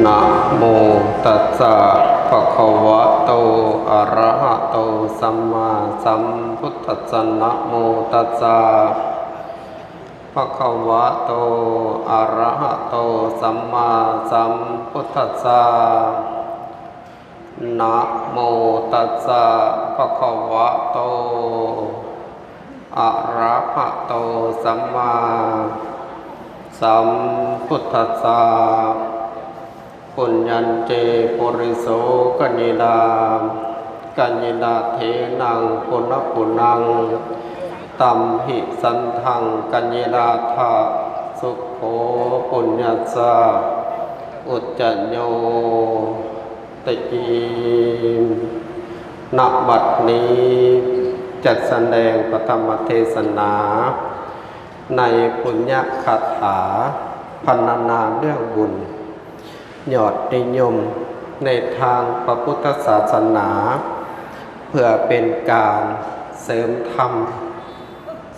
นะโมตัสสะ ภะคะวะโต อะระหะโต สัมมาสัมพุทธัสสะ นะโมตัสสะ ภะคะวะโต อะระหะโต สัมมาสัมพุทธัสสะ นะโมตัสสะ ภะคะวะโต อะระหะโต สัมมาสัมพุทธัสสะ ปุญญัญเจ ปุริโส กะยินา กะยินา เทนัง ปุณะปุณัง ตัมหิ สันทัง กะยินาทะ สุโข ปุญญัสสะ อุจจะโย ติ ณ บัดนี้จักแสดงพระธรรมเทศนา ในปุญญคาถาพรรณนาเรื่องบุญ ยอดนิยมในทางพระพุทธศาสนา เพื่อเป็นการเสริมธรรม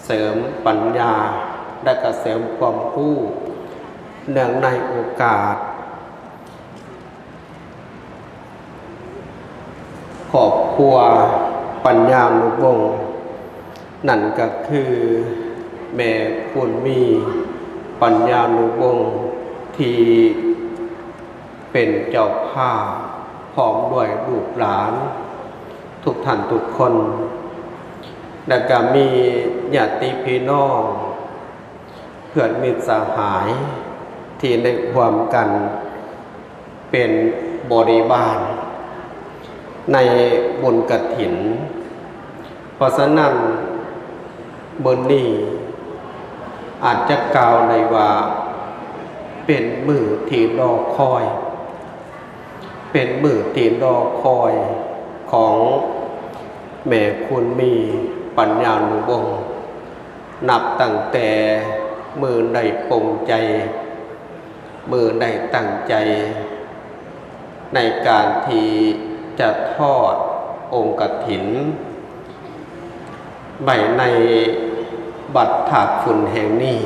เสริมปัญญา และก็เสริมความรู้ เนื่องในโอกาส ครอบครัวปัญญานุวงศ์ นั่นก็คือแม่คุณมีปัญญานุวงศ์ ที่เป็นเจ้าภาพพร้อมด้วยลูกหลานทุกท่านทุกคน และก็มีญาติพี่น้อง เพื่อนมิตรสหายที่ได้ร่วมกันเป็นบริวารในบุญกฐิน เพราะฉะนั้นมื้อนี้อาจจะกล่าวได้ว่าเป็นมื้อที่รอคอย เป็นมื้อที่รอคอยของแม่คุณมีปัญญานุวงศ์ นับตั้งแต่มื้อได้ปลงใจ มื้อได้ตั้งใจ ในการที่จะทอดองค์กฐิน ไว้ในวัดธาตุพุนแห่งนี้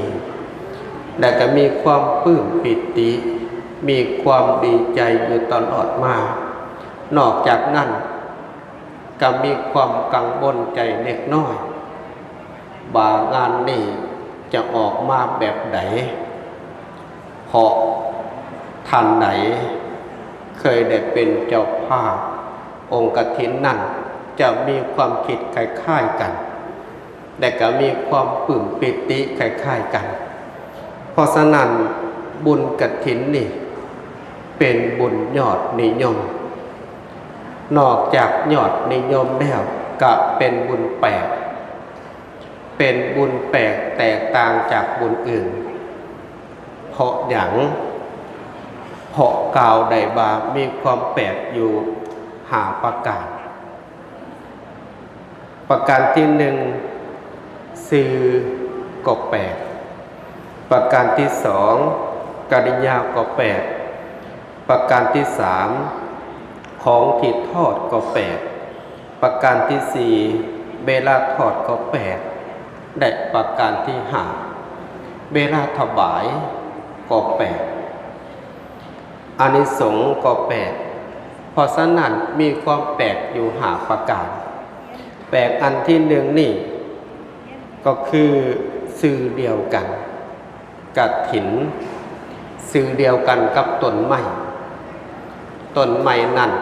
และก็มีความปลื้มปีติ มีความดีใจอยู่ตลอดมา นอกจากนั้น ก็มีความกังวลใจเล็กน้อย ว่างานนี้จะออกมาแบบใด เพราะท่านใดเคยได้เป็นเจ้าภาพองค์กฐินนั้น จะมีความคิดคล้ายๆกัน และก็มีความปลื้มปีติคล้ายๆกัน เพราะฉะนั้นบุญกฐินนี่เป็นบุญยอดนิยม นอกจากยอดนิยมแล้ว ก็เป็นบุญแปลก เป็นบุญแปลกแตกต่างจากบุญอื่น เพราะหยัง เพราะกล่าวได้ว่ามีความแปลกอยู่ห้าประการ ประการที่หนึ่ง ชื่อก็แปลก ประการที่สอง กิริยาก็แปลก ประการที่สาม ของที่ทอดก็แปลก ประการที่สี่ เวลาทอดก็แปลก และประการที่ห้า เวลาถวายก็แปลก อานิสงส์ก็แปลก เพราะฉะนั้นมีความแปลกอยู่ห้าประการ แปลกอันที่หนึ่งนี่ ก็คือชื่อเดียวกัน กฐิน ชื่อเดียวกันกับต้นไม้ ต้นไม้นั่น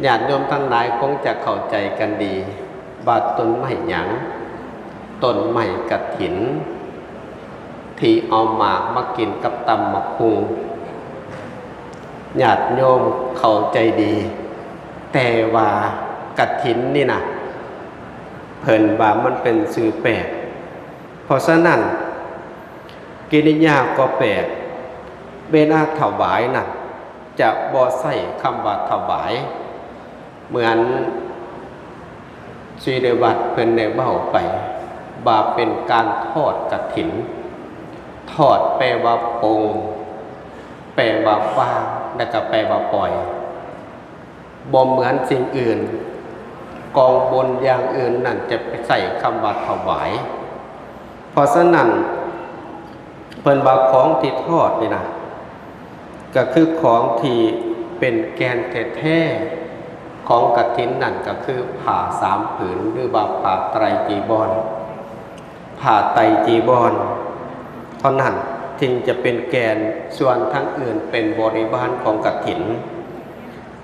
ญาติโยมทั้งหลายคงจะเข้าใจกันดี ว่าต้นไม้หยัง ต้นไม้กฐิน ที่เอาหมากมากินกับตำบักหุ่ง ญาติโยมเข้าใจดี แต่ว่ากฐินนี่นะ เพิ่นว่ามันเป็นชื่อแปลก เพราะฉะนั้น กิริยาก็แปลก เวลาถวายนั่น จะบ่ใช้คำว่าถวาย เหมือนสิริวัฒน์เพิ่นได้เว้าไป ว่าเป็นการทอดกฐิน ทอดแปลว่าปลง แปลว่าวาง และก็แปลว่าปล่อย บ่เหมือนสิ่งอื่น กองบุญอย่างอื่นนั่นจะไปใช้คำว่าถวาย เพราะฉะนั้น เพิ่นว่าของที่ทอดนี่นะ ກໍຄືຂອງທີ່ເປັນແກ່ນແທ້ໆຂອງກະຖິນນັ້ນ ກໍຄືຜ້າສາມຜືນ ຫຼືວ່າຜ້າໄຕຣຈີວອນ ຜ້າໄຕຣຈີວອນເທົ່ານັ້ນ ຈຶ່ງຈະເປັນແກ່ນ, ສ່ວນທາງອື່ນເປັນບໍລິວານຂອງກະຖິນ.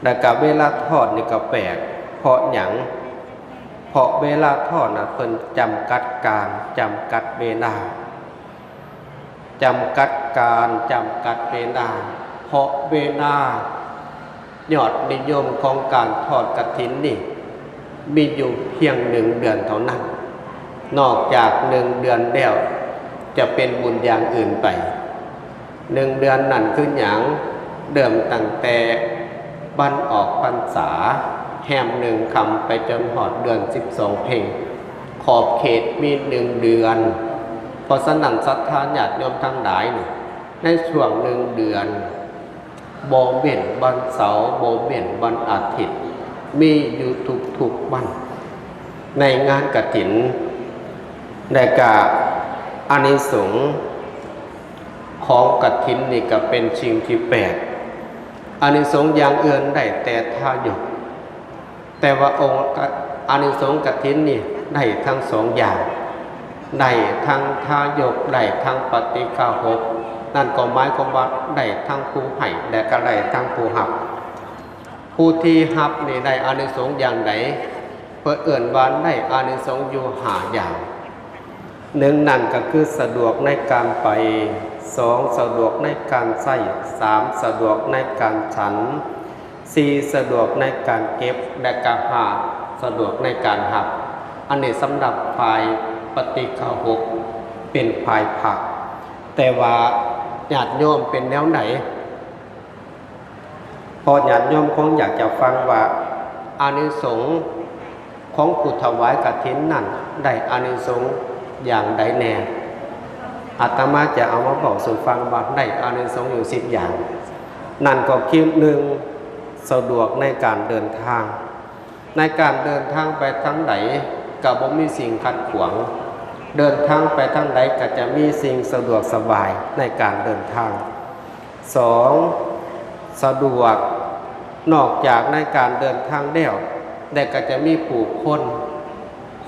ແລ້ວກະເວລາທອດນີ້ກໍແປກ ເພາະຫຍັງ? ເພາະເວລາທອດນະ ເພິ່ນຈຳກັດການ ຈຳກັດເວລາ ຈຳກັດການ ຈຳກັດເວລາ ເພາະເວລາຍອດນິຍົມຂອງການທອດກະຖິນນີ້ ມີຢູ່ພຽງໜຶ່ງເດືອນເທົ່ານັ້ນ. ນອກຈາກໜຶ່ງເດືອນແລ້ວ ຈະເປັນບຸນຢ່າງອື່ນໄປ. ໜຶ່ງເດືອນນັ້ນຄືຫຍັງ? ເລີ່ມຕັ້ງແຕ່ວັນອອກພັນສາ ແຮມໜຶ່ງຄ່ຳ ໄປຈົນຮອດເດືອນສິບສອງເພັງ ຂອບເຂດມີໜຶ່ງເດືອນ. ເພາະສະນັ້ນ ສັດທາຍາດໂຍມທັງຫຼາຍນີ້ ໃນຊ່ວງໜຶ່ງເດືອນ ບໍ່ເວັ້ນວັນເສົາ ບໍ່ເວັ້ນວັນອາທິດ ມີຢູ່ທຸກໆວັນໃນງານກະຖິນ. ແລະກະອານິສົງຂອງກະຖິນນີ້ກະເປັນສິ່ງທີ່ແປກ. ອານິສົງຢ່າງອື່ນໄດ້ແຕ່ທາຍົກ ແຕ່ວ່າອົງກະ ອານິສົງກະຖິນນີ້ໄດ້ທັງສອງຢ່າງ ໄດ້ທັງທາຍົກ ໄດ້ທັງປາຕິກາຫົກ. ນັ້ນກໍໝາຍຄວາມວ່າໄດ້ທັງຜູ້ໃຫ້ ແລະກະໄດ້ທັງຜູ້ຮັບ. ຜູ້ທີ່ຮັບນີ້ໄດ້ອານິສົງຢ່າງໃດ? ເພິ່ນເອີ້ນວ່າໄດ້ອານິສົງຢູ່ຫ້າຢ່າງ. ໜຶ່ງນັ້ນກໍຄືສະດວກໃນການໄປ, ສອງ ສະດວກໃນການໃຊ້, ສາມ ສະດວກໃນການສັນ, ສີ່ ສະດວກໃນການເກັບ ແລະກະຫ້າ ສະດວກໃນການຮັບ. ອັນນີ້ສຳລັບຝ່າຍປາຕິກາຫົກ ເປັນຝ່າຍພະ. ແຕ່ວ່າຍາດໂຍມເປັນແນວໃດ? ເພາະຍາດໂຍມຄົງຢາກຈະຟັງວ່າ ອານິສົງຂອງຜູ້ຖວາຍກະຖິນນັ້ນໄດ້ອານິສົງຢ່າງໃດແດ່. ອາດຕະມາຈະເອົາມາເວົ້າສູ່ຟັງວ່າໄດ້ອານິສົງຢູ່ສິບຢ່າງ. ນັ້ນກໍຄື ໜຶ່ງ ສະດວກໃນການເດີນທາງ. ໃນການເດີນທາງໄປທາງໃດກໍບໍ່ມີສິ່ງຂັດຂວາງ, ເດີນທາງໄປທາງໃດກໍຈະມີສິ່ງສະດວກສະບາຍໃນການເດີນທາງ. ສອງ ສະດວກ ນອກຈາກໃນການເດີນທາງແລ້ວ ແຕ່ກໍຈະມີຜູ້ຄົນ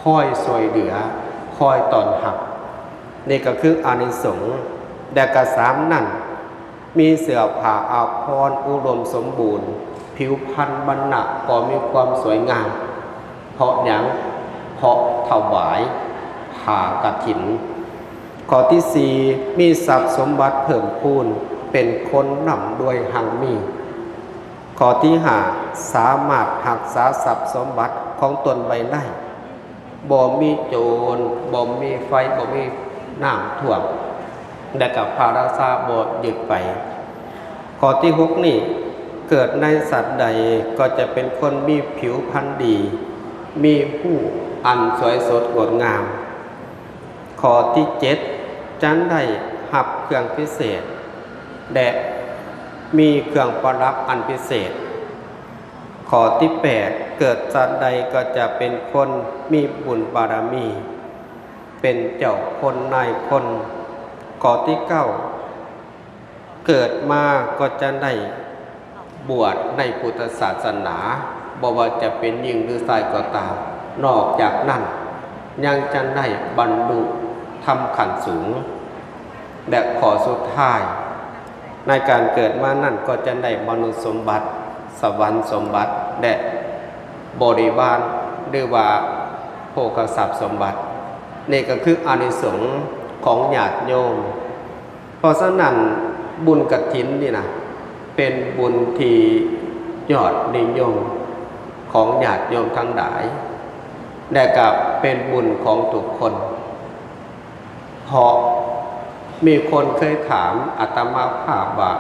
ຄອຍຊ່ວຍເຫຼືອ ຄອຍຕ້ອນຮັບ. ນີ້ກໍຄືອານິສົງ. ແລະກະສາມນັ້ນ ມີເສື້ອຜ້າອາພອນອຸດົມສົມບູນ, ຜິວພັນວັນນະກໍມີຄວາມສວຍງາມ. ເພາະຫຍັງ? ເພາະຖວາຍຜ້າກະຖິນ. ຂໍ້ທີສີ່ ມີຊັບສົມບັດເພີ່ມພູນ, ເປັນຄົນລ່ຳລວຍຮັ່ງມີ. ຂໍ້ທີຫ້າ ສາມາດຮັກສາຊັບສົມບັດຂອງຕົນໄວ້ໄດ້. ບໍ່ມີໂຈນ, ບໍ່ມີໄຟ, ບໍ່ມີນ້ຳຖ້ວມ ແລະກະພະລາຊາບໍ່ຍຶດໄປ. ຂໍ້ທີຫົກນີ້ ເກີດໃນສັດໃດກໍຈະເປັນຄົນມີຜິວພັນດີ, ມີຮູບອັນສວຍສົດງົດງາມ. ຂໍ້ທີເຈັດ ຈັ່ງໄດ້ຮັບເຄື່ອງພິເສດ ແລະ ມີເຄື່ອງປະດັບອັນພິເສດ. ຂໍ້ທີແປດ ເກີດສັດໃດກໍຈະເປັນຄົນມີບຸນບາລະມີ, ເປັນເຈົ້າຄົນນາຍຄົນ. ຂໍ້ທີເກົ້າ ເກີດມາກໍຈະໄດ້ບວດໃນພຸດທະສາສະໜາ, ບໍ່ວ່າຈະເປັນຍິງຫຼືຊາຍກໍຕາມ. ນອກຈາກນັ້ນ ຍັງຈະໄດ້ບັນລຸທຳຂັ້ນສູງ. ແລະ ຂໍ້ສຸດທ້າຍ ໃນການເກີດມານັ້ນກໍຈະໄດ້ມະນຸດສົມບັດ, ສະຫວັນສົມບັດ ແລະ ບໍລິວານ ຫຼືວ່າໂພຄະຊັບສົມບັດ. ນີ້ກໍຄືອານິສົງຂອງຍາດໂຍມ. ເພາະສະນັ້ນ ບຸນກະຖິນນີ້ນະ ເປັນບຸນທີ່ຍອດນິຍົມຂອງຍາດໂຍມທັງຫຼາຍ ແລະ ກໍເປັນບຸນຂອງທຸກຄົນ. ເພາະມີຄົນເຄີຍຖາມອາດຕະມາພາບວ່າ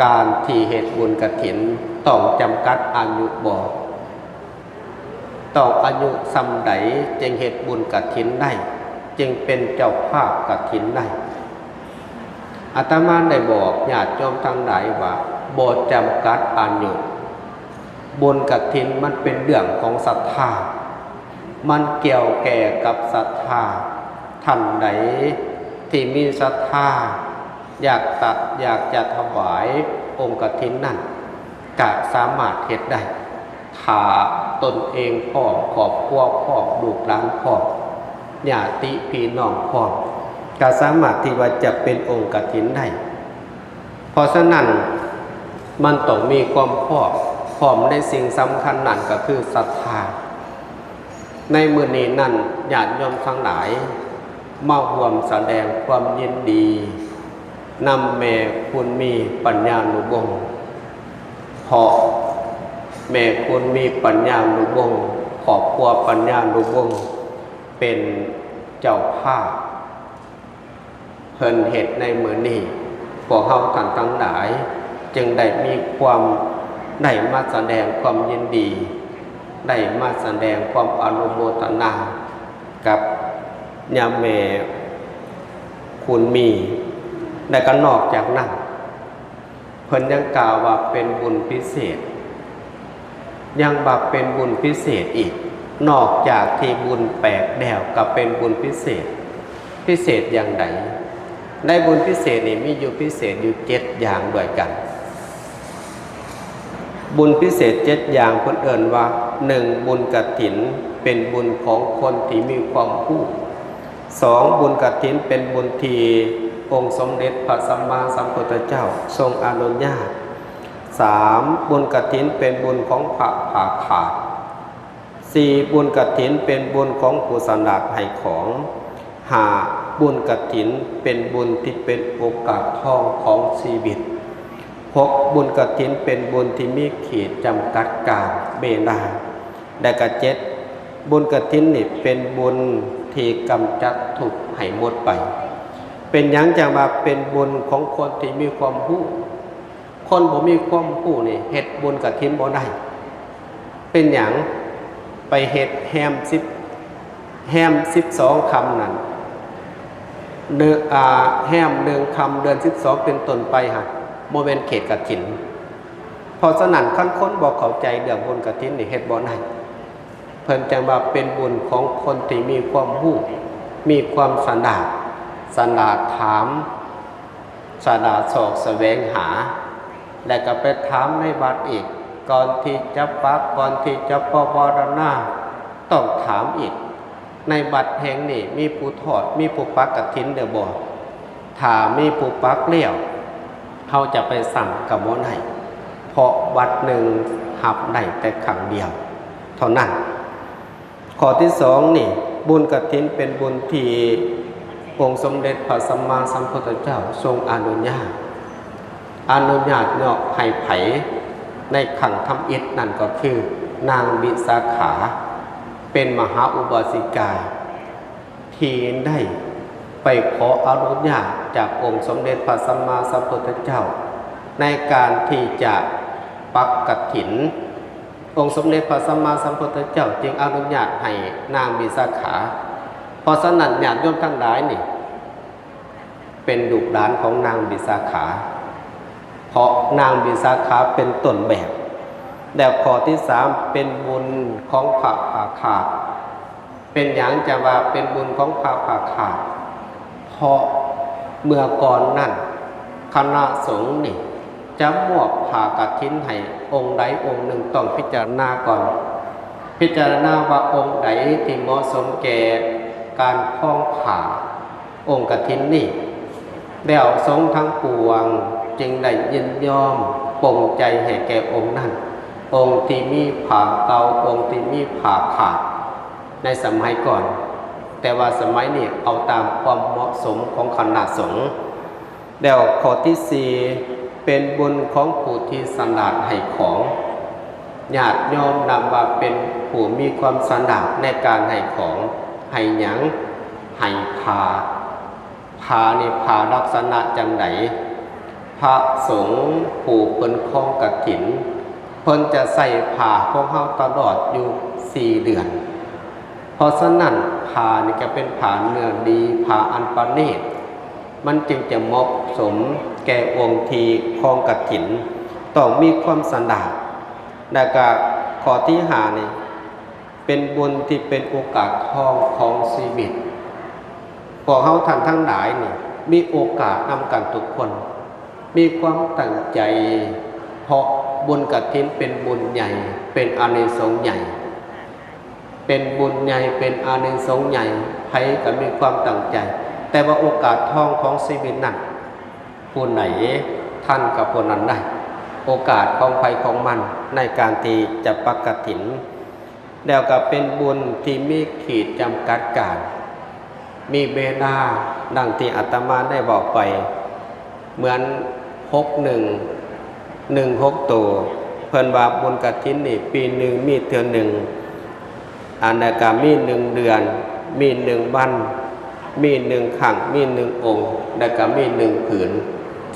ການທີ່ເຮັດບຸນກະຖິນຕ້ອງຈຳກັດອາຍຸບໍ່? ຕ້ອງອາຍຸສ່ຳໃດຈຶ່ງເຮັດບຸນກະຖິນໄດ້, ຈຶ່ງເປັນເຈົ້າພາບກະຖິນໄດ້? ອາດຕະມາໄດ້ບອກຍາດໂຍມທັງຫຼາຍວ່າ ບໍ່ຈຳກັດອາຍຸ. ບຸນກະຖິນມັນເປັນເລື່ອງຂອງສັດທາ, ມັນກ່ຽວແກ່ກັບສັດທາ. ທ່ານໃດທີ່ມີສັດທາ ຢາກຕະ ຢາກຈະຖວາຍອົງກະຖິນນັ້ນ ກະສາມາດເຮັດໄດ້ ຖ້າຕົນເອງພ້ອມ, ຄອບຄົວພ້ອມ, ລູກຫຼານພ້ອມ, ຍາດຕິພີ່ນ້ອງພ້ອມ, ກະສາມາດທີ່ວ່າຈະເປັນອົງກະຖິນໄດ້. ເພາະສະນັ້ນ ມັນຕ້ອງມີຄວາມພ້ອມ, ພ້ອມໃນສິ່ງສຳຄັນນັ້ນກໍຄືສັດທາ. ໃນມື້ນີ້ນັ້ນ ຍາດໂຍມທັງຫຼາຍມາຮ່ວມສະແດງຄວາມຍິນດີນຳແມ່ຄູນມີ ປັນຍານຸວົງ ເພາະແມ່ຄູນມີ ປັນຍານຸວົງ ຄອບຄົວ ປັນຍານຸວົງ ເປັນເຈົ້າພາບ ເພິ່ນເຮັດໃນມື້ນີ້ ພວກເຮົາທ່ານທັງຫຼາຍຈຶ່ງໄດ້ມີຄວາມ ໄດ້ມາສະແດງຄວາມຍິນດີ, ໄດ້ມາສະແດງຄວາມອະນຸໂມທະນາກັບຍາແມ່ຄູນມີ ແລະກໍນອກຈາກນັ້ນ ເພິ່ນຍັງກ່າວວ່າເປັນບຸນພິເສດ, ຍັງວ່າເປັນບຸນພິເສດອີກ. ນອກຈາກທີ່ບຸນແປກແລ້ວ ກໍເປັນບຸນພິເສດ. ພິເສດຢ່າງໃດ? ໃນບຸນພິເສດນີ້ມີຢູ່ພິເສດຢູ່ເຈັດຢ່າງດ້ວຍກັນ. ບຸນພິເສດເຈັດຢ່າງ ເພິ່ນເອີ້ນວ່າ ໜຶ່ງ ບຸນກະຖິນ ເປັນບຸນຂອງຄົນທີ່ມີຄວາມຮູ້. ສອງ ບຸນກະຖິນເປັນບຸນທີ່ອົງສົມເດັດພະສຳມາສຳພຸດທະເຈົ້າຊົງອະນຸຍາດ. ສາມ ບຸນກະຖິນເປັນບຸນຂອງພະຜ່າຂາດ. ສີ່ ບຸນກະຖິນເປັນບຸນຂອງຜູ້ສະຫຼາດໃຫ້ຂອງ. ຫ້າ ບຸນກະຖິນເປັນບຸນທີ່ເປັນໂອກາດທອງຂອງຊີວິດ. ຫົກ ບຸນກະຖິນເປັນບຸນທີ່ມີຂີດຈຳກັດການເວລາ. ແລະກະເຈັດ ບຸນກະຖິນນີ້ເປັນບຸນທີ່ກຳຈັດທຸກໃຫ້ໝົດໄປ. ເປັນຫຍັງຈັ່ງວ່າເປັນບຸນຂອງຄົນທີ່ມີຄວາມຮູ້? ຄົນບໍ່ມີຄວາມຮູ້ນີ້ເຮັດບຸນກະຖິນບໍ່ໄດ້. ເປັນຫຍັງ? ໄປເຮັດແຮມສິບ ແຮມສິບສອງຄ່ຳນັ້ນ ເດີ ອາ ແຮມໜຶ່ງຄ່ຳເດືອນສິບສອງເປັນຕົ້ນໄປຫັ້ນ ບໍ່ແມ່ນເຂດກະຖິນ. ເພາະສະນັ້ນ ຄັນຄົນບໍ່ເຂົ້າໃຈເລື່ອງບຸນກະຖິນນີ້ເຮັດບໍ່ໄດ້. ເພິ່ນຈັ່ງວ່າເປັນບຸນຂອງຄົນທີ່ມີຄວາມຮູ້, ມີຄວາມສະຫຼາດ, ສະຫຼາດຖາມ, ສະຫຼາດຊອກສະແຫວງຫາ ແລະກໍໄປຖາມໃນວັດອີກ, ກ່ອນທີ່ຈະປັກ, ກ່ອນທີ່ຈະປະວາລະນາ, ຕ້ອງຖາມອີກ. ໃນວັດແຫ່ງນີ້ມີຜູ້ທອດ, ມີຜູ້ປັກກະຖິນແລ້ວບໍ່? ຖ້າມີຜູ້ປັກແລ້ວ, ເຮົາຈະໄປຊ້ຳກໍບໍ່ໄດ້, ເພາະວັດໜຶ່ງຮັບໄດ້ແຕ່ຄັ້ງດຽວເທົ່ານັ້ນ. ຂໍ້ທີສອງນີ້, ບຸນກະຖິນເປັນບຸນທີ່ອົງສົມເດັດພະສຳມາສຳພຸດທະເຈົ້າຊົງອະນຸຍາດ, ອະນຸຍາດຍອກໃຫ້ໃຜໃນຄັ້ງທຳອິດນັ້ນກໍຄືນາງວິສາຂາ ເປັນມະຫາອຸບາສິກາ ທີ່ໄດ້ໄປຂໍອະນຸຍາດຈາກອົງສົມເດັດພະສຳມາສຳພຸດທະເຈົ້າ ໃນການທີ່ຈະປັກກະຖິນ. ອົງສົມເດັດພະສຳມາສຳພຸດທະເຈົ້າຈຶ່ງອະນຸຍາດໃຫ້ນາງວິສາຂາ. ເພາະສະນັ້ນ ຍາດໂຍມທັງຫຼາຍນີ້ ເປັນລູກຫຼານຂອງນາງວິສາຂາ, ເພາະນາງວິສາຂາເປັນຕົ້ນແບບ. ແລ້ວຂໍ້ທີສາມ ເປັນບຸນຂອງພະຜາຂາດ. ເປັນຫຍັງຈະວ່າເປັນບຸນຂອງພະຜາຂາດ? ເພາະເມື່ອກ່ອນນັ້ນ ຄະນະສົງນີ້ຈະມອບຜ້າກະຖິນໃຫ້ອົງໃດອົງໜຶ່ງ ຕ້ອງພິຈາລະນາກ່ອນ, ພິຈາລະນາວ່າອົງໃດທີ່ເໝາະສົມແກ່ການຄອງຜ້າອົງກະຖິນນີ້, ແລ້ວສົງທັງປວງຈຶ່ງໄດ້ຍິນຍອມປົງໃຈໃຫ້ແກ່ອົງນັ້ນ, ອົງທີ່ມີຜ້າເກົ່າ, ອົງທີ່ມີຜ້າຂາດ ໃນສະໄໝກ່ອນ, ແຕ່ວ່າສະໄໝນີ້ເອົາຕາມຄວາມເໝາະສົມຂອງຄະນະສົງ. ແລ້ວຂໍ້ທີສີ່ ເປັນບຸນຂອງຜູ້ທີ່ສະຫຼາດໃຫ້ຂອງ. ຍາດໂຍມນັບວ່າເປັນຜູ້ມີຄວາມສະຫຼາດໃນການໃຫ້ຂອງ. ໃຫ້ຫຍັງ? ໃຫ້ຜ້າ. ຜ້ານີ້ ຜ້າລັກສະນະຈັ່ງໃດ? ພະສົງຜູ້ເພິ່ນຄອງກະຖິນ ເພິ່ນຈະໃສ່ຜ້າຂອງເຮົາຕະຫຼອດຢູ່ສີ່ເດືອນ. ເພາະສະນັ້ນ ຜ້ານີ້ຈະເປັນຜ້າເນື້ອດີ, ຜ້າອັນປະນີດ, ມັນຈຶ່ງຈະເໝາະສົມແກ່ອົງທີ່ຄອງກະຖິນ, ຕ້ອງມີຄວາມສະຫຼາດ. ແລ້ວກະຂໍ້ທີຫ້ານີ້ ເປັນບຸນທີ່ເປັນໂອກາດທອງຂອງຊີວິດ. ພວກເຮົາທ່ານທັງຫຼາຍນີ້ ມີໂອກາດນຳກັນທຸກຄົນ ມີຄວາມຕັ້ງໃຈ ເພາະບຸນກະຖິນເປັນບຸນໃຫຍ່ ເປັນອານິສົງໃຫຍ່ ເປັນບຸນໃຫຍ່ ເປັນອານິສົງໃຫຍ່ ໃຜກໍມີຄວາມຕັ້ງໃຈ ແຕ່ວ່າໂອກາດທອງຂອງຊີວິດນັ້ນ ຜູ້ໃດທັນກໍຜູ້ນັ້ນໄດ້ ໂອກາດຂອງໃຜຂອງມັນໃນການທີ່ຈະປັກກະຖິນ ແລ້ວກໍເປັນບຸນທີ່ມີຂີດຈຳກັດການ ມີເວລາ ດັ່ງທີ່ອາດຕະມາໄດ້ເວົ້າໄປ ເໝືອນ ຫົກໜຶ່ງ ໜຶ່ງຫົກໂຕ ເພິ່ນວ່າບຸນກະຖິນນີ້ປີໜຶ່ງມີເທື່ອໜຶ່ງ ອັນນັ້ນກໍມີໜຶ່ງເດືອນ ມີໜຶ່ງວັນ ມີໜຶ່ງຄັ້ງ ມີໜຶ່ງອົງ ແລ້ວກໍມີໜຶ່ງຜືນ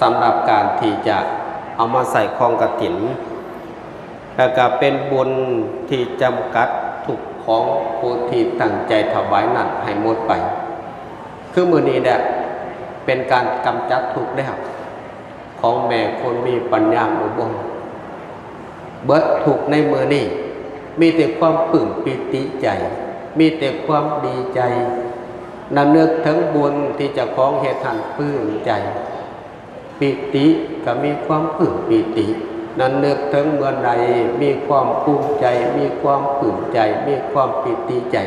ສຳລັບການທີ່ຈະເອົາມາໃສ່ຄອງກະຖິນ ແລ້ວກໍເປັນບຸນທີ່ຈຳກັດທຸກຂອງຜູ້ທີ່ຕັ້ງໃຈຖວາຍນັ້ນໃຫ້ໝົດໄປ ຄືມື້ນີ້ແຫຼະ ເປັນການກຳຈັດທຸກແລ້ວ ຂອງແມ່ຄົນມີປັນຍາອຸບົງ ເບິດທຸກໃນມື້ນີ້ ມີແຕ່ຄວາມປຶ້ມປີຕິໃຈ ມີແຕ່ຄວາມດີໃຈ ລຳນຶກເຖິງບຸນທີ່ເຈົ້າຂອງເຮັດຫັ້ນປຶ້ມໃຈ ປີຕິກໍມີຄວາມປຶ້ມປີຕິ ລຳນຶກເຖິງເມື່ອໃດ ມີຄວາມພູມໃຈ ມີຄວາມປຶ້ມໃຈ ມີຄວາມປີຕິໃຈ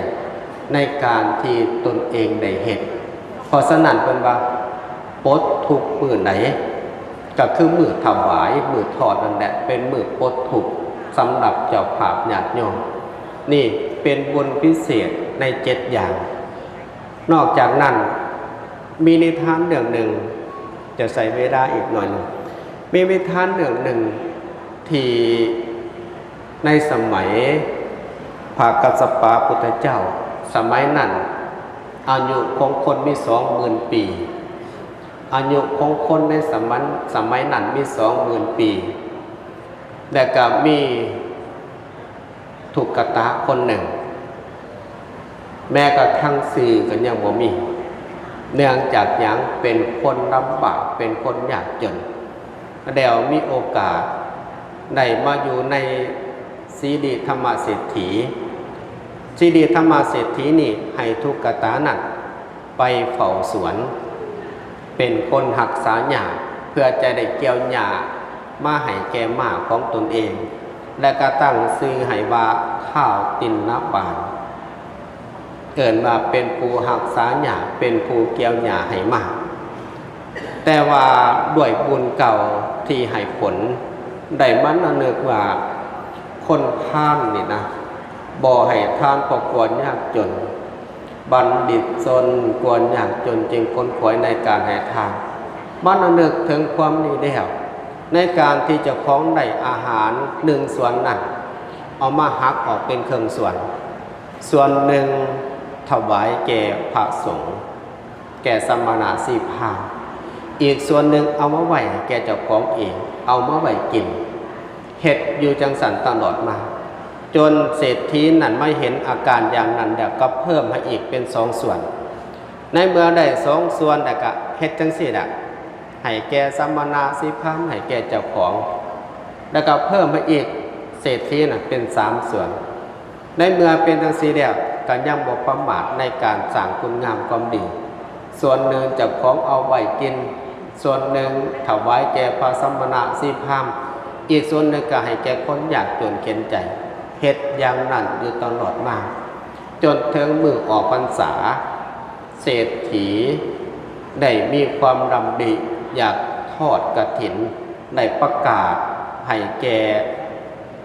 ໃນການທີ່ຕົນເອງໄດ້ເຮັດ. ເພາະສະນັ້ນເພິ່ນວ່າ ປົດທຸກມື້ໃດ ກໍຄືມື້ຖວາຍ ມື້ທອດນັ້ນແຫຼະ ເປັນມື້ປົດທຸກສຳລັບເຈົ້າພາບຍາດໂຍມ. ນີ້ເປັນບຸນພິເສດໃນເຈັດຢ່າງ. ນອກຈາກນັ້ນ ມີນິທານເລື່ອງໜຶ່ງ ຈະໃຊ້ເວລາອີກໜ້ອຍໜຶ່ງ ມີນິທານເລື່ອງໜຶ່ງທີ່ໃນສະໄໝພະກັດສະປະພຸດທະເຈົ້າ ສະໄໝນັ້ນອາຍຸຂອງຄົນມີສອງໝື່ນປີ ອາຍຸຂອງຄົນໃນສະໄໝ ສະໄໝນັ້ນມີສອງໝື່ນປີ ແລະກະມີ ທຸກກະຕາຄົນໜຶ່ງ ແມ້ກະທັ່ງຊື່ກໍຍັງບໍ່ມີ ເນື່ອງຈາກຫຍັງ ເປັນຄົນລຳບາກ ເປັນຄົນຍາກຈົນ ແລ້ວມີໂອກາດໄດ້ມາຢູ່ໃນສີລິທຳມະເສດຖີ ສີລິທຳມະເສດຖີນີ້ໃຫ້ທຸກກະຕານັ້ນ ໄປເຝົ້າສວນ ເປັນຄົນຮັກສາຫຍ້າ ເພື່ອຈະໄດ້ກ່ຽວຫຍ້າມາໃຫ້ແກ່ມ້າຂອງຕົນເອງ ແລະກະຕັ້ງຊື່ໃຫ້ວ່າທ້າວຕິນນະບານ ເອີ້ນວ່າເປັນຜູ້ຮັກສາຫຍ້າ ເປັນຜູ້ກ່ຽວຫຍ້າໃຫ້ມ້າ. ແຕ່ວ່າດ້ວຍບຸນເກົ່າທີ່ໃຫ້ຜົນ ໄດ້ມາລະນຶກວ່າ ຄົນພານນີ້ນະ ບໍ່ໃຫ້ທານເພາະກລັວຍາກຈົນ ບັນດິດຊົນກລັວຍາກຈົນຈຶ່ງຂົນຂວາຍໃນການໃຫ້ທານ. ມາລະນຶກເຖິງຄວາມນີ້ແລ້ວ ໃນການທີ່ເຈົ້າຂອງໄດ້ອາຫານໜຶ່ງສ່ວນນັ້ນ ເອົາມາຫັກອອກເປັນເຄິ່ງສ່ວນ ສ່ວນໜຶ່ງຖວາຍແກ່ພະສົງ ແກ່ສະມະນະຊີພາມ ອີກສ່ວນໜຶ່ງເອົາມາໄວ້ໃຫ້ແກ່ເຈົ້າຂອງເອງ ເອົາມາໄວ້ກິນ ເຮັດຢູ່ຈັ່ງຊັ້ນຕະຫຼອດມາ ຈົນເສດຖີນັ້ນມາເຫັນອາການຢ່າງນັ້ນແລ້ວກໍເພີ່ມໃຫ້ອີກເປັນສອງສ່ວນ ໃນເມື່ອໄດ້ສອງສ່ວນແລ້ວກໍເຮັດຈັ່ງຊີ້ແຫຼະ ໃຫ້ແກ່ສະມະນະຊີພາມ ໃຫ້ແກ່ເຈົ້າຂອງ ແລ້ວກໍເພີ່ມໃຫ້ອີກ ເສດຖີນັ້ນເປັນສາມສ່ວນ. ໃນເມື່ອເປັນຈັ່ງຊີ້ແລ້ວ ກໍຍັງບໍ່ປະໝາດໃນການສ້າງຄຸນງາມຄວາມດີ ສ່ວນໜຶ່ງເຈົ້າຂອງເອົາໄວ້ກິນ ສ່ວນໜຶ່ງຖວາຍແກ່ພະສະມະນະຊີພາມ ອີກສ່ວນໜຶ່ງກໍໃຫ້ແກ່ຄົນຍາກຈົນເຂັນໃຈ ເຮັດຢ່າງນັ້ນຢູ່ຕະຫຼອດມາ ຈົນເຖິງມື້ອອກພັນສາ ເສດຖີໄດ້ມີຄວາມດຳລິຢາກທອດກະຖິນ ໄດ້ປະກາດໃຫ້ແກ່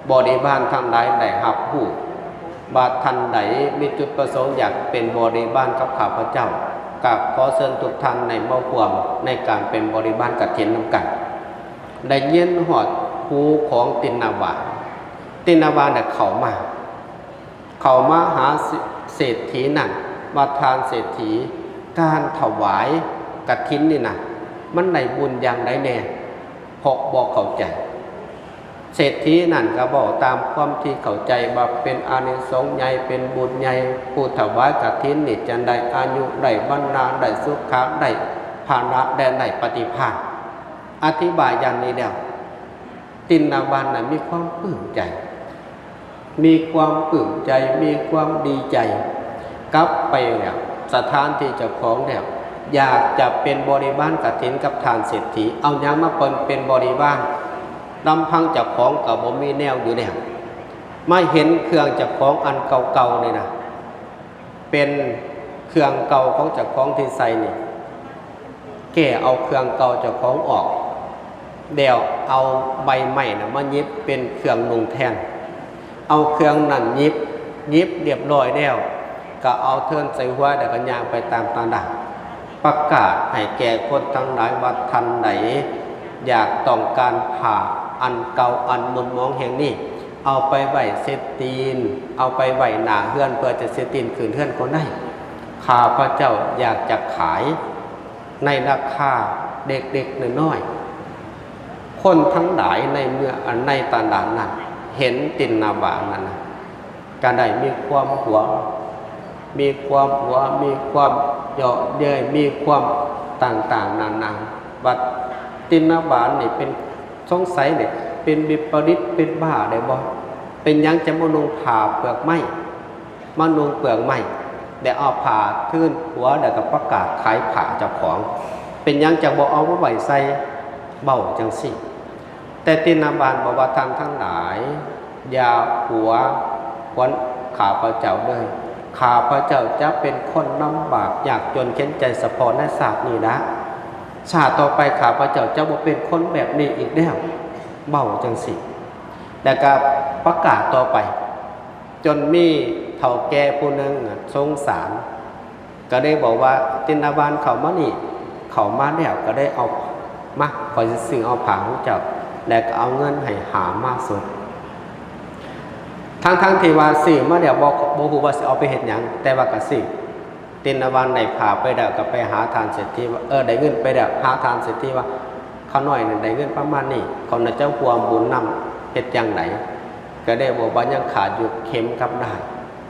ບໍລິວານທັງຫຼາຍໄດ້ຮັບຮູ້ ວ່າທ່ານໃດມີຈຸດປະສົງຢາກເປັນບໍລິວານກັບຂ້າພະເຈົ້າ ກໍຂໍເຊີນທຸກທ່ານໃຫ້ມາຮ່ວມໃນການເປັນບໍລິວານກະຖິນນຳກັນ. ໄດ້ຍິນຮອດຫູຂອງຕິນນະວານ ຕິນນະວານໄດ້ເຂົ້າມາ ເຂົ້າມາຫາເສດຖີນັ້ນວ່າ ທ່ານເສດຖີ ການຖວາຍກະຖິນນີ້ນະ ມັນໄດ້ບຸນຢ່າງໃດແດ່ ເພາະບໍ່ເຂົ້າໃຈ. ເສດຖີນັ້ນກໍເວົ້າຕາມຄວາມທີ່ເຂົ້າໃຈວ່າເປັນອານິສົງໃຫຍ່ ເປັນບຸນໃຫຍ່ ຜູ້ຖວາຍກະຖິນນີ້ຈະໄດ້ອາຍຸ ໄດ້ວັນນະ ໄດ້ສຸຂະ ໄດ້ພະລະ ແລະ ໄດ້ປະຕິພານ ອະທິບາຍຢ່າງນີ້ແລ້ວ ຕິນນະວານນັ້ນມີຄວາມປຶ້ມໃຈ ມີຄວາມປຶ້ມໃຈ ມີຄວາມດີໃຈ ກັບໄປແລ້ວ ສະຖານທີ່ເຈົ້າຂອງແລ້ວ ຢາກຈະເປັນບໍລິວານກະຖິນກັບທ່ານເສດຖີ ເອົາຫຍັງມາເປັນ ເປັນບໍລິວານ? ລຳພັງເຈົ້າຂອງກໍບໍ່ມີແນວຢູ່ແລ້ວ ມາເຫັນເຄື່ອງເຈົ້າຂອງອັນເກົ່າໆນີ້ນະ ເປັນເຄື່ອງເກົ່າຂອງເຈົ້າຂອງທີ່ໃສ່ນີ້ ແກ້ເອົາເຄື່ອງເກົ່າເຈົ້າຂອງອອກ ແລ້ວເອົາໃບໄມ້ນະມາຫຍິບເປັນເຄື່ອງນຸ່ງແທນ. ເອົາເຄື່ອງນັ້ນຫຍິບ ຫຍິບລຽບຮ້ອຍແລ້ວ ກໍເອົາເທີນໃສ່ຫົວ ແລ້ວກໍຍ່າງໄປຕາມຕະຫຼາດ ປະກາດໃຫ້ແກ່ຄົນທັງຫຼາຍວ່າ ທ່ານໃດຢາກຕ້ອງການຜ້າອັນເກົ່າອັນໝຸ່ນໝອງແຫ່ງນີ້ ເອົາໄປໄວ້ເຊັດຕີນ ເອົາໄປໄວ້ໜ້າເຮືອນ ເພື່ອຈະເຊັດຕີນຂຶ້ນເຮືອນກໍໄດ້. ຂ້າພະເຈົ້າຢາກຈະຂາຍໃນລາຄາເລັກໆນ້ອຍໆ. ຄົນທັງຫຼາຍໃນເມືອງ ໃນຕະຫຼາດນັ້ນ ເຫັນຕິນນະບານນັ້ນນະ ກໍໄດ້ມີຄວາມຫວງ ມີຄວາມຫົວ ມີຄວາມເຍາະເຍີ້ຍ ມີຄວາມຕ່າງໆນານາ ວ່າຕິນນະບານນີ້ເປັນ ສົງໄສເດ ເປັນວິປະລິດ ເປັນບ້າໄດ້ບໍ່? ເປັນຫຍັງຈະມານຸ່ງຜ້າເປືອກໄມ້ ມານຸ່ງເປືອກໄມ້ ແລ້ວເອົາຜ້າເທີນຫົວ ແລ້ວກໍປະກາດຂາຍຜ້າເຈົ້າຂອງ? ເປັນຫຍັງຈະບໍ່ເອົາມາໄວ້ໃສ່? ເວົ້າຈັ່ງຊີ້. ແຕ່ຕິນນະບານບອກວ່າ ທ່ານທັງຫຼາຍ ຢ່າຫົວຂວັນຂ້າພະເຈົ້າເລີຍ. ຂ້າພະເຈົ້າຈະເປັນຄົນລຳບາກຍາກຈົນເຂັນໃຈສະເພາະໃນຊາດນີ້ລະ. ຊາດຕໍ່ໄປຂ້າພະເຈົ້າຈະບໍ່ເປັນຄົນແບບນີ້ອີກແລ້ວ. ເວົ້າຈັ່ງຊີ້ ແລ້ວກໍປະກາດຕໍ່ໄປ ຈົນມີເຖົ້າແກ່ຜູ້ໜຶ່ງສົງສານ ກໍໄດ້ບອກວ່າ ຕິນນະບານເຂົ້າມານີ້ ເຂົ້າມາແລ້ວກໍໄດ້ເອົາມາ ຂ້ອຍຊິຊື້ເອົາຜ້າຂອງເຈົ້າ ແລະກໍເອົາເງິນໃຫ້ຫ້າມາສົດ. ທັງໆທີ່ວ່າຊື້ມາແລ້ວ ບໍ່ ບໍ່ຮູ້ວ່າຊິເອົາໄປເຮັດຫຍັງ ແຕ່ວ່າກໍຊື້. ຕິນນະບານໄດ້ຜ້າໄປແລ້ວ ກໍໄປຫາທ່ານເສດຖີວ່າ ເອີ ໄດ້ເງິນໄປແລ້ວ ຫາທ່ານເສດຖີວ່າ ຂ້ານ້ອຍນັ້ນໄດ້ເງິນປະມານນີ້ ຂ້ານ້ອຍຈະຮ່ວມບຸນນຳ ເຮັດຈັ່ງໃດ? ກໍໄດ້ບອກວ່າ ຍັງຂາດຢູ່ເຂັມກັບດ້າຍ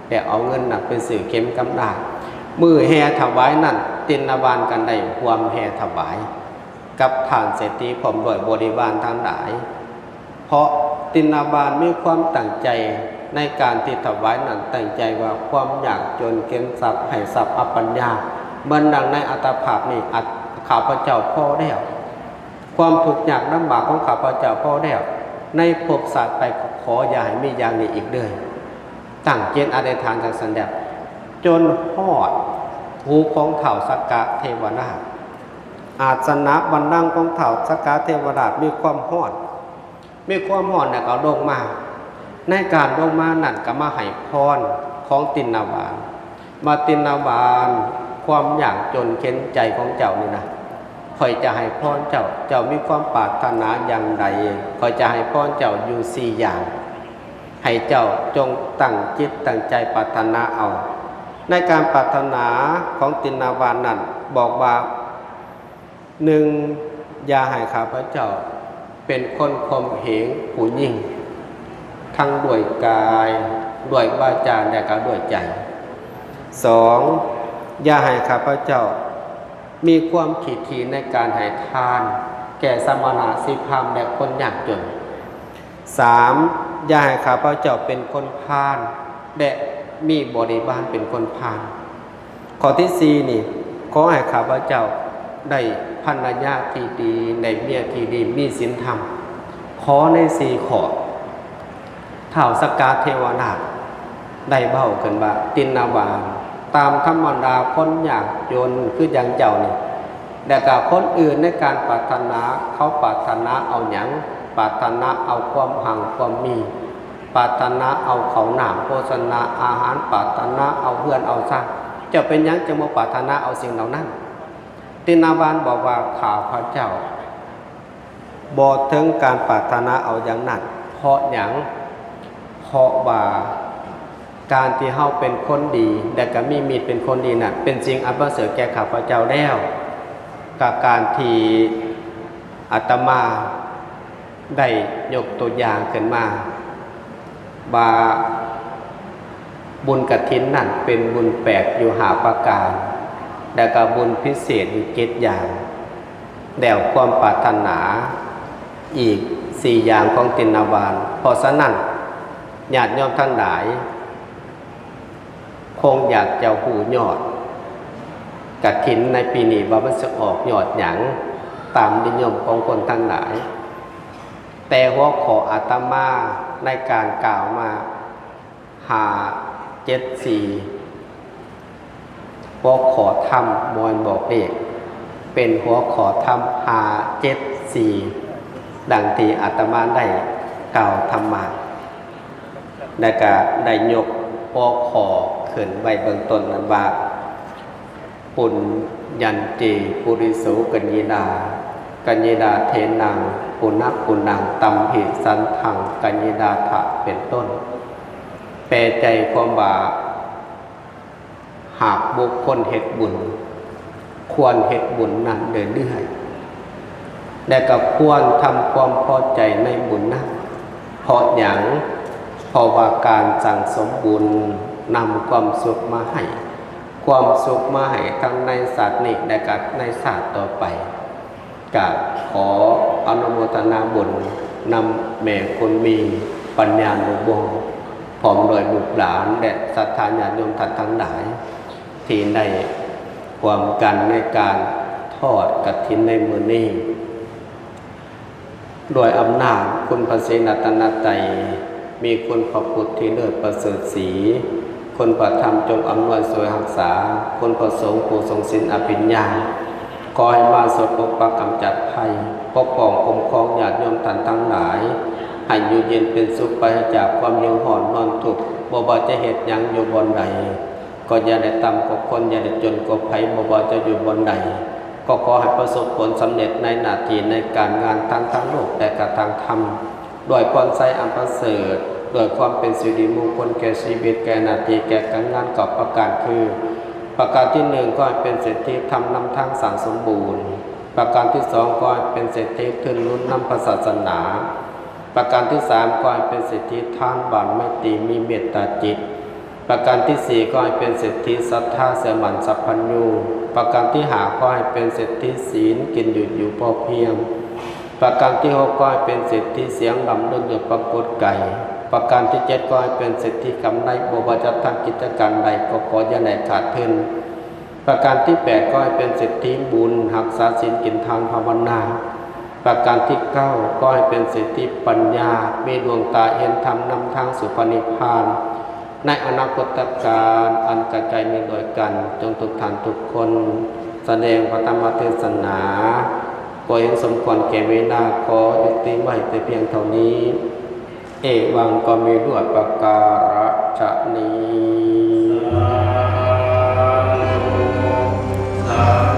ແລ້ວເອົາເງິນນັ້ນໄປຊື້ເຂັມກັບດ້າຍ. ມື້ແຫ່ຖວາຍນັ້ນ ຕິນນະບານກໍໄດ້ຮ່ວມແຫ່ຖວາຍກັບທ່ານເສດຖີ ພ້ອມດ້ວຍບໍລິວານທັງຫຼາຍ. ເພາະຕິນນະບານມີຄວາມຕັ້ງໃຈໃນການທີ່ຖວາຍນັ້ນ ຕັ້ງໃຈວ່າຄວາມຍາກຈົນເຂັນຊັບໃຫ້ຊັບອັບປັນຍາ ເໝືອນດັ່ງໃນອັດຕະພາບນີ້ ອັດ ຂ້າພະເຈົ້າພໍແລ້ວ ຄວາມທຸກຍາກລຳບາກຂອງຂ້າພະເຈົ້າພໍແລ້ວ ໃນພົບຊາດໄປກໍຂໍຢ່າໃຫ້ມີຢ່າງນີ້ອີກເລີຍ. ຕັ້ງຈິດອະທິຖານຈັ່ງຊັ້ນແລ້ວ ຈົນຮອດຫູຂອງທ້າວສັກກະເທວະລາດ. ອາດສະນະບັນລັງຂອງທ້າວສັກກະເທວະລາດມີຄວາມຮ້ອນ ມີຄວາມຮ້ອນແລ້ວກໍລົງມາ. ໃນການລົງມານັ້ນກໍມາໃຫ້ພອນຂອງຕິນນະບານ ວ່າ ຕິນນະບານ ຄວາມຍາກຈົນເຂັນໃຈຂອງເຈົ້ານີ້ນະ ຂ້ອຍຈະໃຫ້ພອນເຈົ້າ ເຈົ້າມີຄວາມປາດຖະໜາຢ່າງໃດ ຂ້ອຍຈະໃຫ້ພອນເຈົ້າຢູ່ສີ່ຢ່າງ ໃຫ້ເຈົ້າຈົ່ງຕັ້ງຈິດຕັ້ງໃຈປາດຖະໜາເອົາ. ໃນການປາດຖະໜາຂອງຕິນນະບານນັ້ນບອກວ່າ ໜຶ່ງ ຢ່າໃຫ້ຂ້າພະເຈົ້າເປັນຄົນຂົ່ມເຫງຜູ້ຍິງ ທັງດ້ວຍກາຍ ດ້ວຍວາຈາ ແລະກໍດ້ວຍໃຈ. ສອງ ຢ່າໃຫ້ຂ້າພະເຈົ້າມີຄວາມຂີ້ຖີ່ໃນການໃຫ້ທານແກ່ສະມະນະ ຊີພາມ ແລະຄົນຍາກຈົນ. ສາມ ຢ່າໃຫ້ຂ້າພະເຈົ້າເປັນຄົນພານ ແລະມີບໍລິວານເປັນຄົນພານ. ຂໍ້ທີສີ່ນີ້ ຂໍໃຫ້ຂ້າພະເຈົ້າໄດ້ພັນລະຍາທີ່ດີ ໄດ້ເມຍທີ່ດີ ມີສິນທຳ. ຂໍໃນສີ່ຂໍ້. ທ້າວສັກກະເທວະລາດໄດ້ເວົ້າຂຶ້ນວ່າ ຕິນນະບານ ຕາມທຳມະດາຄົນຍາກຈົນຄືຢ່າງເຈົ້ານີ້ ແລະກະຄົນອື່ນໃນການປາດຖະໜາ ເຂົາປາດຖະໜາເອົາຫຍັງ? ປາດຖະໜາເອົາຄວາມຮັ່ງຄວາມມີ ປາດຖະໜາເອົາເຂົ້ານ້ຳໂພຊະນາອາຫານ ປາດຖະໜາເອົາເຮືອນເອົາຊານ. ເຈົ້າເປັນຫຍັງຈຶ່ງບໍ່ປາດຖະໜາເອົາສິ່ງເຫຼົ່ານັ້ນ? ຕິນນະບານບອກວ່າ ຂ້າພະເຈົ້າບໍ່ເຖິງການປາດຖະໜາເອົາຢ່າງນັ້ນ. ເພາະຫຍັງ? ເພາະວ່າການທີ່ເຮົາເປັນຄົນດີ ແລະກະມີມິດເປັນຄົນດີນັ້ນ ເປັນສິ່ງອັນປະເສີດແກ່ຂ້າພະເຈົ້າແລ້ວ. ກະການທີ່ອາດຕະມາ ໄດ້ຍົກຕົວຢ່າງຂຶ້ນມາວ່າ ບຸນກະຖິນນັ້ນເປັນບຸນແປກຢູ່ຫ້າປະການ ແລະກະບຸນພິເສດຢູ່ເຈັດຢ່າງ ແລ້ວຄວາມປາດຖະໜາອີກສີ່ຢ່າງຂອງຕິນນະບານ. ເພາະສະນັ້ນ ຍາດໂຍມທັງຫຼາຍ ຄົງຢາກຈະຮູ້ຍອດ ກະຖິນໃນປີນີ້ວ່າມັນຊິອອກຍອດຫຍັງ ຕາມນິຍົມຂອງຄົນທັງຫຼາຍ. ແຕ່ຫົວຂໍ້ອາດຕະມາໃນການກ່າວມາ ຫ້າເຈັດສີ່ ຫົວຂໍ້ທຳບໍ່ແມ່ນບອກເລກ ເປັນຫົວຂໍ້ທຳ ຫ້າເຈັດສີ່ ດັ່ງທີ່ອາດຕະມາໄດ້ກ່າວທຳມະ ແລະກະໄດ້ຍົກຫົວຂໍ້ຂຶ້ນໄວ້ເບື້ອງຕົ້ນນັ້ນວ່າ ປຸນຍັນຕິ ປຸລິໂສ ກະຍິດາ ກະຍິດາ ເທນັງ ປຸນະ ປຸນນັງ ຕັມຫິ ສັນທັງ ກະຍິດາຖະ ເປັນຕົ້ນ. ແປໃຈຄວາມວ່າ ຫາກບຸກຄົນເຮັດບຸນ ຄວນເຮັດບຸນນັ້ນເລື້ອຍໆ ແລະກໍຄວນທຳຄວາມພໍໃຈໃນບຸນນັ້ນ. ເພາະຫຍັງ? ເພາະວ່າການສັ່ງສົມບຸນນຳຄວາມສຸກມາໃຫ້ ຄວາມສຸກມາໃຫ້ທັງໃນຊາດນີ້ ແລະກໍໃນຊາດຕໍ່ໄປ. ກະຂໍອະນຸໂມທະນາບຸນນຳແມ່ຄຸນມີ ປັນຍານຸວົງ ພ້ອມດ້ວຍລູກຫຼານ ແລະສັດທາຍາດໂຍມທ່ານທັງຫຼາຍ ທີ່ໄດ້ຮ່ວມກັນໃນການທອດກະຖິນໃນມື້ນີ້. ດ້ວຍອຳນາດຄຸນພະສີລັດຕະນະໄຕ ມີຄຸນພະພຸດທີ່ເລີດປະເສີດສີ, ຄຸນພະທຳຈົ່ງອຳນວຍຊ່ວຍຮັກສາ, ຄຸນພະສົງຜູ້ຊົງສິນອະພິນຍາ, ຂໍໃຫ້ມາຊ່ວຍປົກປັກກຳຈັດໄພ, ປົກປ້ອງຄຸ້ມຄອງຍາດໂຍມທ່ານທັງຫຼາຍ, ໃຫ້ຢູ່ເຢັນເປັນສຸກ, ປາສະຈາກຄວາມຫິວຮ້ອນນອນທຸກ, ບໍ່ວ່າຈະເຮັດຫຍັງຢູ່ບ່ອນໃດ, ກໍຢ່າໄດ້ຕ່ຳກວ່າຄົນ, ຢ່າໄດ້ຈົນກວ່າໃຜ, ບໍ່ວ່າຈະຢູ່ບ່ອນໃດ, ກໍຂໍໃຫ້ປະສົບຜົນສຳເລັດໃນໜ້າທີ່ໃນການງານທັງທາງໂລກ ແລະກະທາງທຳ, ດ້ວຍພອນໄຊອັນປະເສີດ, ດ້ວຍຄວາມເປັນສິລິມຸງຄຸນແກ່ຊີວິດ, ແກ່ໜ້າທີ່, ແກ່ການງານເກົ້າປະການຄື, ປະການທີໜຶ່ງ ຂໍໃຫ້ເປັນເສດຖີທຳນຳທາງສ້າງສົມບູນ, ປະການທີສອງ ຂໍໃຫ້ເປັນເສດຖີທຶນໜູນນຳພະສາສະໜາ, ປະການທີສາມ ຂໍໃຫ້ເປັນເສດຖີທານບານໄມຕີ ມີເມດຕາຈິດ, ປະການທີສີ່ ຂໍໃຫ້ເປັນເສດຖີສັດທາເຊື່ອໝັ້ນສັບພັນຍູ, ປະການທີຫ້າ ຂໍໃຫ້ເປັນເສດຖີສີນ ກິນຢູ່ຢູ່ພໍພຽງ, ປະການທີຫົກ ຂໍໃຫ້ເປັນເສດຖີສຽງລ່ຳລືນຢູ່ປາກົດໄກ, ປະການທີເຈັດ ຂໍໃຫ້ເປັນເສດຖີກຳໄລ ບໍ່ວ່າຈະທຳກິດຈະການໃດ ກໍຂໍຢ່າໄດ້ຂາດທຶນ, ປະການທີແປດ ຂໍໃຫ້ເປັນເສດຖີບຸນ ຮັກສາສິນ ກິນທານ ພາວະນາ, ປະການທີເກົ້າ ຂໍໃຫ້ເປັນເສດຖີປັນຍາ ມີດວງຕາເຫັນທຳນຳທາງສູ່ພະນິບພານ ໃນອະນາຄົດຕະການອັນກະໄກນີ້ດ້ວຍກັນ. ຈົ່ງທຸກທ່ານທຸກຄົນສະແດງພະທຳມະເທດສະໜາ ກໍເຫັນສົມຄວນແກ່ເວລາ, ຂໍຍຸຕິໄວ້ແຕ່ພຽງເທົ່ານີ້. ເອວັງ ກໍມີດ້ວຍປະກາລະຊະນີ້. ສາ